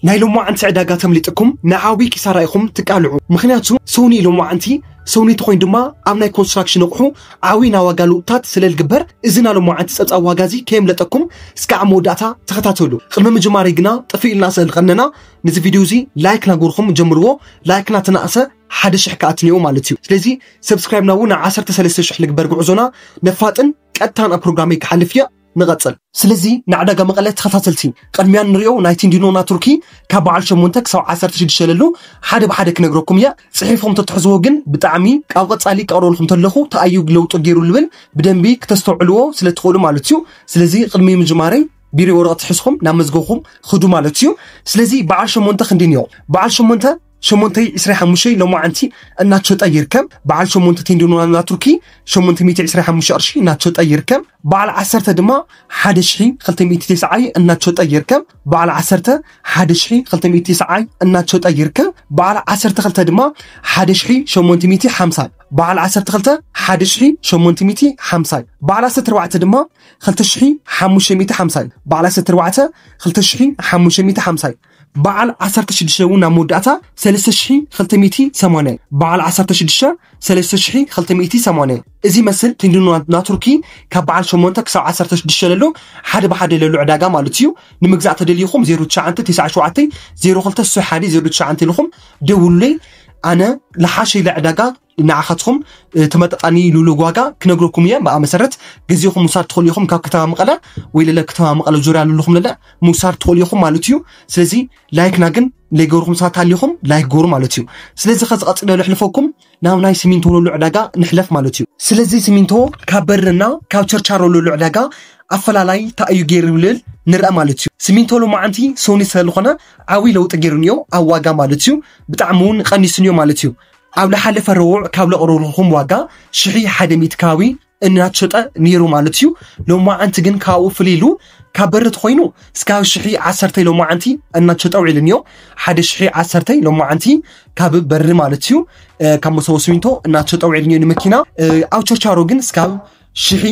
ናይ ሎማዓንቲ ዕዳጋ ተምሊጥኩም ንዓብዪ ኪሳራ ኢኹም ትቃልዑ። ምኽንያቱ ሶኒ ሎማዓንቲ ሶኒ ተኾይኑ ድማ ኣብ ናይ ኮንስትራክሽን ኣቑሑ ዓብዪ ናይ ዋጋ ለውጥታት ስለ ዝግበር፣ እዚ ናይ ሎማዓንቲ ጸብጻብ ዋጋ እዚ ከየምለጠኩም እስካዕ መወዳእታ ተኸታተሉ። ቅድሚ ምጅማረይ ግና ጥፍእ ኢልና ስለ ዝቐነና፣ ነዚ ቪድዮ እዚ ላይክ ናገርኩም ጀምርዎ። ላይክና ተናእሰ ሓደ ሽሕ ክኣትን እዮ ማለት እዩ። ስለዚ ሰብስክራይብና እውን ዓሰርተ ሰለስተ ሽሕ ልግበር። ጉዕዞና ነፋጥን ቀጥታ ናብ ፕሮግራመይ ክሓልፍ እየ። ንቐጽል። ስለዚ ንዕዳጋ መቐለ ተኸታተልቲ፣ ቅድሚያ ንሪኦ ናይ ቴንዲኖ ናቱርኪ ካብ በዓል ሸሞንተ ክሳብ ዓሰርተ ሽዱሽተ ለሎ ሓደ ብሓደ ክነግረኩም እየ። ጽሒፎም ተትሕዝዎ ግን ብጣዕሚ ካብ ቀጻሊ ቀረብልኩም ተለኹ ተኣዩ ለውጢ ገይሩ ልብል ብደንቢ ክተስተውዕልዎ ስለ ትኽእሉ ማለት እዩ። ስለዚ ቅድሚ ምጅማረይ ቢሮ ወረቐት ሒዝኩም ናብ መዝገብኩም ክዱ ማለት እዩ። ስለዚ በዓል ሸሞንተ ክንዲ እኒኦ። በዓል ሸሞንተ ሸሞንተ ዕስራ ሓሙሽተ ሎማዓንቲ እናተሸጠ ይርከብ። በዓል ሸሞንተ ቴንዲኖ ናቱርኪ ሸሞንተ ሚእቲ ዕስራ ሓሙሽተ ቅርሺ እናተሸጠ ይርከብ። በዓል ዓሰርተ ድማ ሓደ ሽሕ ክልተ ሚእቲ ተስዓይ እናተሸጠ ይርከብ። በዓል ዓሰርተ ሓደ ሽሕ ክልተ ሚእቲ ተስዓይ እናተሸጠ ይርከብ። በዓል ዓሰርተ ክልተ ድማ ሓደ ሽሕ ሸሞንተ ሚእቲ ሓምሳ። በዓል ዓሰርተ ክልተ ሓደ ሽሕ ሸሞንተ ሚእቲ ሓምሳ። በዓል ዓሰርተ ኣርባዕተ ድማ ክልተ ሽሕ ሓሙሽተ ሚእቲ ሓምሳ። በዓል ዓሰርተ ኣርባዕተ ክልተ ሽሕ ሓሙሽተ ሚእቲ ሓምሳ። በዓል ዓሰርተ ሽዱሽተ እውን ናብ መወዳእታ ሰለስተ ሽሕ ክልተ ሚእቲ ሰማንያ። በዓል ዓሰርተ ሽዱሽተ ሰለስተ ሽሕ ክልተ ሚእቲ ሰማንያ። እዚ መስል ቴንዲኖ ናቱርኪ ካብ በዓል ሸሞንተ ክሳብ ዓሰርተ ሽዱሽተ ለሎ ሓደ ብሓደ ለሎ ዕዳጋ ማለት እዩ። ንምግዛእ ተደሊኹም ዜሮ ትሽዓተ ትስዓ ሸውዓተ ዜሮ ክልተ ስሱይ ሓደ ዜሮ ትሽዓተ ኢልኩም ደውሉለይ። ኣነ ልሓሸ ኢለ ዕዳጋ ንዓኻትኩም፣ እ፣ ተመጣጣኒ ልውልግ ዋጋ ክነግረኩም እየ። ብኣ መሰረት ገዚእኹም ምውሳድ ትኽእሉ ኢኹም። ካብ ከተማ መቐለ ወይ ለለ ከተማ መቐለ ዙርያ ልልኹም ለለ ምውሳድ ትኽእሉ ኢኹም ማለት እዩ። ስለዚ ላይክና ግን ለይገብርኩም ሰባት ሃሊኹም ላይክ ገሩ ማለት እዩ። ስለዚ ከዚ ቀጺለ ልሕልፈኩም ናብ ናይ ሲሚንቶ ለሎ ዕዳጋ ንሕለፍ ማለት እዩ። ስለዚ ሲሚንቶ ካብ በርና ካብ ቸርቻሮ ለሎ ዕዳጋ ኣፈላላይ እንታይ እዩ ገይሩ ይብል ንርአ ማለት እዩ። ሲሚንቶ ሎማዓንቲ ሶኒ ስለዝኾነ ዓብዪ ለውጢ ገይሩ እኒኦ ኣብ ዋጋ ማለት እዩ። ብጣዕሚ እውን ቀኒሱ እኒኦ ማለት እዩ። ኣብ ልሓለፈ ረቡዕ ካብ ለቕረብኩም ዋጋ ሽሒ ሓደ ሚእቲ ከባቢ እናተሸጠ ነይሩ ማለት እዩ። ሎማዓንቲ ግን ካብኡ ፍልይ ኢሉ ካብ በሪ ተኾይኑ እስካብ ሽሒ ዓሰርተ ሎማዓንቲ እናተሸጠ ውዒሉ እኒኦ። ሓደ ሽሒ ዓሰርተ ሎማዓንቲ ካብ በሪ ማለት እዩ፣ እ፣ ካብ መሰቦ ሲሚንቶ እናተሸጠ ውዒሉ እኒኦ ንመኪና። እ፣ ኣብ ቸርቻሮ ግን እስካብ ሽሒ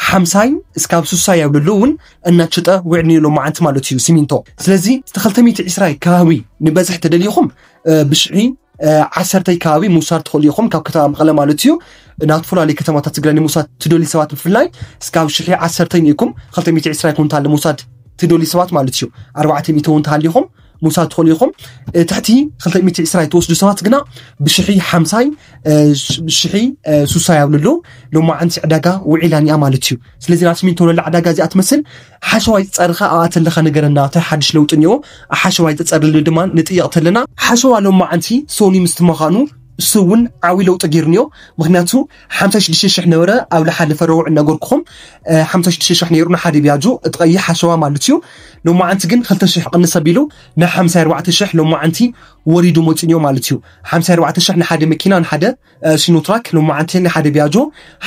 ሓምሳይ እስካብ ሱሳይ ኣብ ልሉ እውን እናተሸጠ ውዒሉ እኒኦ ሎማዓንቲ ማለት እዩ ሲሚንቶ። ስለዚ እቲ ክልተ ሚእቲ ዕስራይ ከባቢ ንበዝሒ ተደሊኹም፣ እ፣ ብሽሒ እ፣ ዓሰርተይ ከባቢ ምውሳድ ትኽእሉ ኢኹም ካብ ከተማ መቐለ ማለት እዩ። ናብ ዝተፈላለዩ ከተማታት ትግራይ ንምውሳድ ትደልዩ ሰባት ብፍላይ እስካብ ሽሒ ዓሰርተይ ኢኹም ክልተ ሚእቲ ዕስራ ኩንታል ንምውሳድ ትደልዩ ሰባት ማለት እዩ። ኣርባዕተ ሚእቲ እውን ተሃሊኹም ምውሳድ ትኽእሉ ኢኹም። እ፣ ትሕቲ ክልተ ሚእቲ ዕስራ ትወስዱ ሰባት ግና ብሽሒ ሓምሳይ፣ እ፣ ሽ-፣ ሽሒ፣ እ፣ ሱሳይ ኣብ ልሉ ሎማዓንቲ ዕዳጋ ውዒላ እኒኣ ማለት እዩ። ስለዚ ናብ ሲሚንቶ ለላ ዕዳጋ እዚኣ ትመስል ሓሸዋይ ጸርኻ ኣብኣ ተለኻ ነገረና፣ እንታይ ሓድሽ ለውጢ እኒኦ? ሓሸዋይ ተጸርሉ ድማ ንጥየቕ ተለና፣ ሓሸዋ ሎማዓንቲ ሶኒ ምስ ምዃኑ እሱ እውን ዓብዪ ለውጢ ገይሩ እኒኦ። ምኽንያቱ ሓምሳ ሽዱሽተ ሽሕ ነበረ ኣብ ልሓለፈ ረቡዕ እናገርኩኹም፣ እ፣ ሓምሳ ሽዱሽተ ሽሕ ነይሩ ንሓደ ቢያጆ እቲ ቀይሕ ሓሸዋ ማለት እዩ። ሎማዓንቲ ግን ክልተ ሽሕ ቅንስ ኣቢሉ ንሓምሳ ኣርባዕተ ሽሕ ሎማዓንቲ ወሪዱ መፂኡ እኒኦ ማለት እዩ። ሓምሳ ኣርባዕተ ሽሕ ንሓደ መኪና ንሓደ፣ እ፣ ሲኖትራክ ሎማዓንቲ ንሓደ ቢያጆ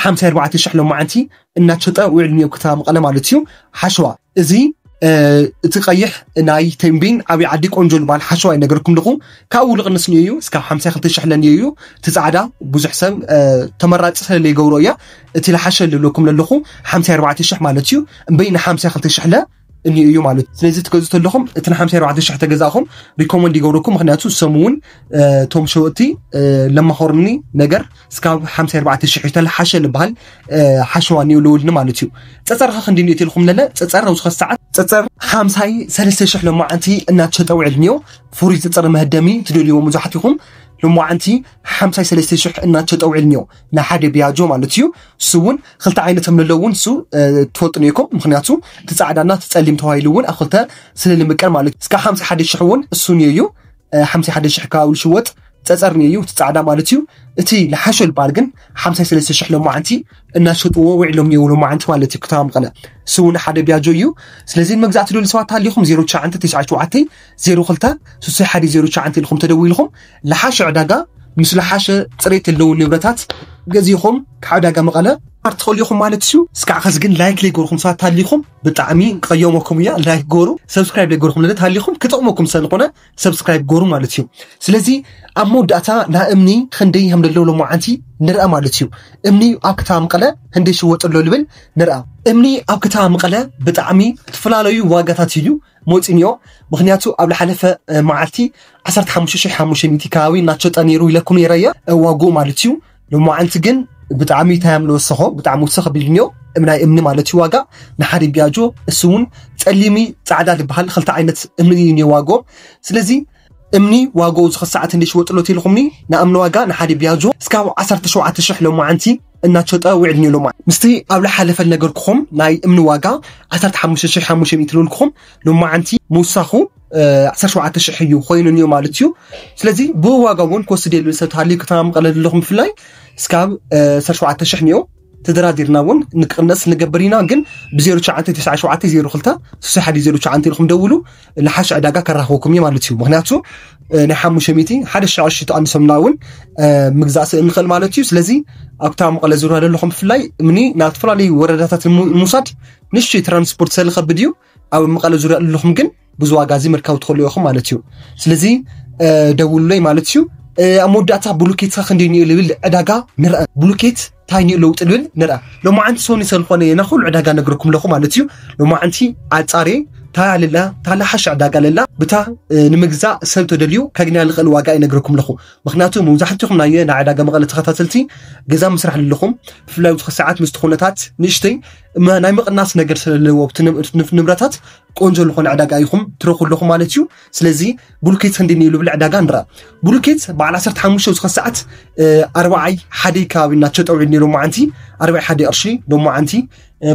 ሓምሳ ኣርባዕተ ሽሕ ሎማዓንቲ እናተሸጠ ውዕል እኒኦ ከተማ መቐለ ማለት እዩ። ሓሸዋ እዚ፣ እ፣ እቲ ቀይሕ ናይ ተምቤን ዓብዪ ዓዲ ቆንጆ ዝበሃል ሓሸዋ ይነገርኩም ኣለኹ። ካብኡ ልቕንስ እኒኦ እዩ፣ እስካብ ሓምሳ ክልተ ሽሕ ለኒኦ እዩ። እቲ ጻዕዳ ብዙሕ ሰብ፣ እ፣ ተመራጺ ስለ ዘይገብሮ እያ። እቲ ልሓሸ ልብለኩም ለለኹ ሓምሳ ኣርባዕተ ሽሕ ማለት እዩ። እምበይ ንሓምሳ ክልተ ሽሕ ለ እኒኦ እዩ ማለት እዩ። ስለዚ ትገዙ ተለኹም እቲ ንሓምሳ ኣርባዕተ ሽሕ ተገዛእኹም ሪኮመንድ ይገብረኩም። ምኽንያቱ ሰሙ እውን፣ እ፣ እቶም ሸወጥቲ፣ እ፣ ለማኸሩኒ ነገር እስካብ ሓምሳ ኣርባዕተ ሽሕ ተልሓሸ ልበሃል፣ እ፣ ሓሸዋ እኒኦ ልውልኒ ማለት እዩ። ጸጸር ኸ ክንዲ እኒኦ ተልኹም ለለ ጸጸር ኣብዚ ኸ ሰዓት ጸጸር ሓምሳ ሰለስተ ሽሕ ሎማዓንቲ እናተሸጠ ውዕል እኒኦ። ፍሩይ ጸጸር መህደሚ ትደልይዎ ብዙሓት ኢኹም። ሎማዓንቲ ሓምሳ ሰለስተ ሽሕ እናተሸጠ ውዕል እኒኦ ንሓደ ቢያጆ ማለት እዩ። እሱ እውን ክልተ ዓይነት ከም ለለዎ እውን እሱ፣ እ፣ ትፈልጡ እኒኦኩም። ምኽንያቱ እቲ ጻዕዳና እቲ ጸሊም ተባሂሉ እውን ኣብ ክልተ ስለ ልምቀል ማለት እዩ። እስካብ ሓምሳ ሓደ ሽሕ እውን እሱ እኒኦ እዩ። እ፣ ሓምሳ ሓደ ሽሕ ከባቢ ዝሽወጥ ጸጸር እኒኦ እዩ፣ እቲ ጻዕዳ ማለት እዩ። እቲ ልሓሸ ልበሃል ግን ሓምሳ ሰለስተ ሽሕ ሎማዓንቲ እናሸጥዎ ውዒሎም እኒኦ ሎማዓንቲ ማለት እዩ። ከተማ መቐለ እሱ እውን ሓደ ቢያጆ እዩ። ስለዚ ንመግዛእቲ ትደልዩ ሰባት ሃሊኹም ዜሮ ትሽዓተ ትስዓ ሸውዓተ ዜሮ ክልተ ስሱይ ሓደ ዜሮ ትሽዓተ ኢልኹም ተደዊልኹም ልሓሸ ዕዳጋ ምስ ልሓሸ ጽሬት ዘለዉ ንብረታት ገዚእኹም ካብ ዕዳጋ መቐለ ኣርትኸሉ ኢኹም ማለት እዩ። እስካዕ ኸዚ ግን ላይክ ለይገርኹም ሰባት ታሊኹም ብጣዕሚ ቀየመኩም እያ። ላይክ ገሩ፣ ሰብስክራይብ ለይገርኹም ለደ ታሊኹም ክጠቕመኩም ስለዝኾነ ሰብስክራይብ ገሩ ማለት እዩ። ስለዚ ኣብ መወዳእታ ናይ እምኒ ክንደይ ከም ደለው ሎማዓንቲ ንርአ ማለት እዩ። እምኒ ኣብ ከተማ መቐለ ክንደይ ሽወጥ ኣሎ ልብል ንርአ። እምኒ ኣብ ከተማ መቐለ ብጣዕሚ ዝተፈላለዩ ዋጋታት እዩ መፂንዮ። ምክንያቱ ኣብ ዝሓለፈ መዓልቲ ዓሰርተ ሓሙሽተ ሺሕ ሓሙሽተ ሚእቲ ከባቢ እናተሸጠ ነይሩ ኢለኩም ነይረ እየ ዋግኡ ማለት እዩ። ሎማዓንቲ ግን ብጣዕሚ ታያም ለወሰኾ ብጣዕሚ ውሰኽ ቢልኒዮ እምናይ እምኒ ማለት እዩ ዋጋ ንሓደ ቢያጆ እሱ እውን ጸሊሚ ጻዕዳ ዝበሃል ክልተ ዓይነት እምኒ እዩ ዋጎ። ስለዚ እምኒ ዋጎ ዝኸሰዓት እንደ ሽወጥሎት ኢልኹምኒ ንእምኒ ዋጋ ንሓደ ቢያጆ እስካብ ዓሰርተ ሸውዓተ ሽሕ ሎማዓንቲ እናተሸጠ ውዕል ኒሎማ ምስቲ ኣብ ዝሓለፈ ነገርኩኹም ናይ እምኒ ዋጋ ዓሰርተ ሓሙሽተ ሽሕ ሓሙሽተ ሚእቲ ልብልኩኹም ሎማዓንቲ ምውሳኹ ዓሰርተ ሸውዓተ ሽሕ እዩ ኮይኑ ኒዮ ማለት እዩ። ስለዚ ብዋጋ እውን ክወስድ የሉ ሰብ ተሃልዩ ከተማ መቐለ ዘለኹም ብፍላይ እስካብ ዓሰርተ ሸውዓተ ሽሕ ኒዮ ተደራዲርና እውን ንቅነስ ንገብር ኢና። ግን ብዜሮ ትሽዓተ ትሽዓ ሸውዓተ ዜሮ ክልተ ስሳ ሓደ ዜሮ ትሽዓተ ኢልኩም ደውሉ። ንሓሽ ዕዳጋ ከራኽበኩም እዩ ማለት እዩ። ምክንያቱ ናይ ሓሙሽተ ሚእቲ ሓደ ሽሕ ቅርሺ ተቐንሶምና እውን ምግዛእ ስእል ንኽእል ማለት እዩ። ስለዚ ኣብ ከተማ መቐለ ዙርያ ዘለኹም ብፍላይ እምኒ ናብ ዝተፈላለዩ ወረዳታት ንምውሳድ ንእሽተይ ትራንስፖርት ስለዝኸብድ እዩ። ኣብ መቐለ ዙርያ ዘለኹም ግን ብዙ ዋጋ እዚ ምርካብ ትኽእሉ ኢኹም ማለት እዩ። ስለዚ ደውሉለይ ማለት እዩ። ኣብ መወዳእታ ብሉኬት ኸ ክንደይ ኒኡ ልብል ዕዳጋ ንርአ። ብሉኬት እንታይ ኒኡ ለውጢ ልብል ንርአ። ሎማዓንቲ ሶኒ ሰልኾነ የና ኩሉ ዕዳጋ ነግረኩም ኣለኹ ማለት እዩ። ሎማዓንቲ ኣጻሬ ታያ ልላ ታላ ሓሽ ዕዳጋ ለላ ብታ ንምግዛእ ሰብ ተደልዩ ከግንያ ልኽእል ዋጋ ይነግረኩም ኣለኹ። ምክንያቱ መብዛሕትኹም ናየ ናይ ዕዳጋ መቐለ ተኸታተልቲ ገዛ ምስራሕ ኣለኹም ብፍላይ ውስኺ ሰዓት ምስቲ ኩነታት ንእሽተይ ናይ ምቕናስ ነገር ስለለዎ ንብረታት ቆንጆ ዝኾነ ዕዳጋ ኢኹም ትረኽቡ ኣለኹም ማለት እዩ። ስለዚ ብሉኬት ክንዲ ንዩ ልብል ዕዳጋ ንርኣ። ብሉኬት በዓል ዓሰርተ ሓሙሽተ ውስኸ ሰዓት ኣርባዓይ ሓደ ከባቢ እናተሸጠ ውዒል ነይሩ። መዓንቲ ኣርባዓይ ሓደ ቅርሺ ሎመዓንቲ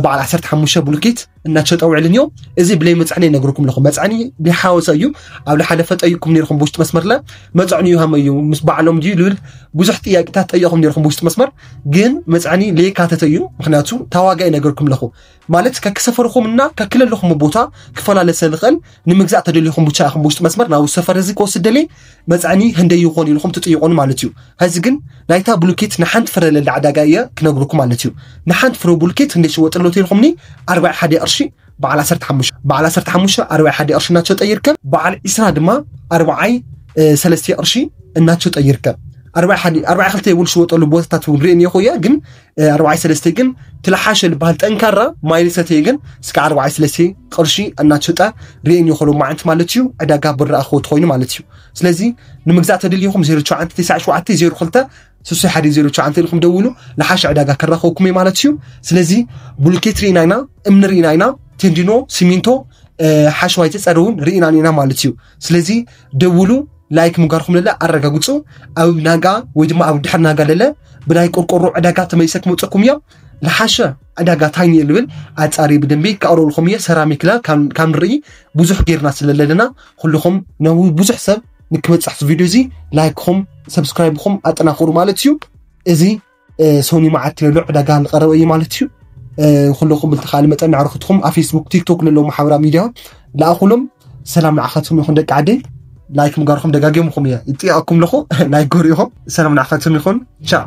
በዓል ዓሰርተ ሓሙሽተ ብሉኬት እናተሸጠ ውዕል እኒኦ። እዚ ብለይ መፅዕኒ ይነግርኩም ኣለኹ። መፅዕኒ ሊሓወሰ እዩ። ኣብ ልሓለፈ ጠይቅኩም ነይርኩም ብውሽጢ መስመር ለ መፅዕኒ ይሃመ እዩ ምስ በዓሎም ድዩ ልብል ብዙሕ ጥያቄታት ጠየቕኩም ነይርኩም ብውሽጢ መስመር። ግን መፅዕኒ ለየካተተ እዩ። ምክንያቱ ታዋጋ ይነገርኩም ኣለኹ ማለት ከክሰፈርኹም እና ከክለለኹም ቦታ ክፈላለ ስለዝኽእል ንምግዛእ ተደሊኹም ብቻ ኢኹም ብውሽጢ መስመር ናብ ሰፈር እዚ ክወስድ ደሊ መፅዕኒ ህንደይ ይኾን ኢልኹም ትጥይቑን ማለት እዩ። ሀዚ ግን ናይታ ብሉኬት ንሓንቲ ፍረ ለለ ዕዳጋ እየ ክነግርኩም ማለት እዩ። ንሓንቲ ፍረ ብሉኬት ህንደይ ሽወጥሎ ተልኹምኒ ኣርባዒ ሓደ ቅርሺ በዓል ዓሰርተ ሓሙሽተ በዓል ዓሰርተ ሓሙሽተ ኣርባዒ ሓደ ቅርሺ እናተሸጠ ይርከብ። በዓል ዒስራ ድማ ኣርባዓይ ሰለስተ ቅርሺ እናተሸጠ ይርከብ። ኣርባዒ ሓደ ኣርባዒ ክልተ ይብል ሽወጠሉ ቦታታት እውን ሪእን ይኹ እየ ግን ኣርባዓይ ሰለስተ ግን ትለሓሸ ዝበሃል ጠንካራ ማይልሰተ ግን እስከ ኣርባዓይ ሰለስተ ቅርሺ እናተሸጠ ሪእን ይኹ ሎመዓንቲ ማለት እዩ። ዕዳጋ ብረኣኽዎ ትኾይኑ ማለት እዩ። ስለዚ ንምግዛእ ተደልይኹም ዜሮ ትሽዓተ ትስዓ ሸውዓተ ዜሮ ክልተ ስሱይ ሓደ ዜሮ ትሽዓተ ኢልኩም ደውሉ። ንሓሽ ዕዳጋ ከራኸብኩም እዩ ማለት እዩ። ስለዚ ብሉኬት ርኢና ኢና፣ እምኒ ርኢና ኢና፣ ቴንዲኖ ሲሚንቶ ሓሽዋይ ዝፀረውን ርኢና ኢና ማለት እዩ። ስለዚ ደውሉ። ላይክ ምጋርኩም ለለ ኣረጋግፁ። ኣብ ናጋ ወይ ድማ ኣብ ድሕር ናጋ ለለ ብናይ ቆርቆሮ ዕዳጋ ተመሊሰ ክመፀኩም እዮ። ዝሓሸ ዕዳጋ ታይኒ ልብል ኣፃሪ ብደንቢ ከቕርብልኩም እየ። ሰራሚክላ ካብ ንርኢ ብዙሕ ጌርና ስለለለና ኩልኹም ነዊ ብዙሕ ሰብ ንክበፅሕ ቪድዮ እዚ ላይክኹም ሰብስክራይብኹም ኣጠናኽሩ ማለት እዩ። እዚ ሶኒ መዓት የሎ ዕዳጋ ዝቐረበ እዩ ማለት እዩ። ኩለኹም ብልተኻእለ መጠን ኣዕርኽትኹም ኣብ ፌስቡክ ቲክቶክ ለለዉ ማሕበራዊ ሚድያ ለኣኹሎም። ሰላም ንዓኻትኩም ይኹን ደቂ ዓደይ። ላይክ ምጋርኩም ደጋጊምኩም እየ ይጥያቕኩም ኣለኹ። ላይክ ገሩ ኢኹም። ሰላም ንዓኻትኩም ይኹን። ቻው።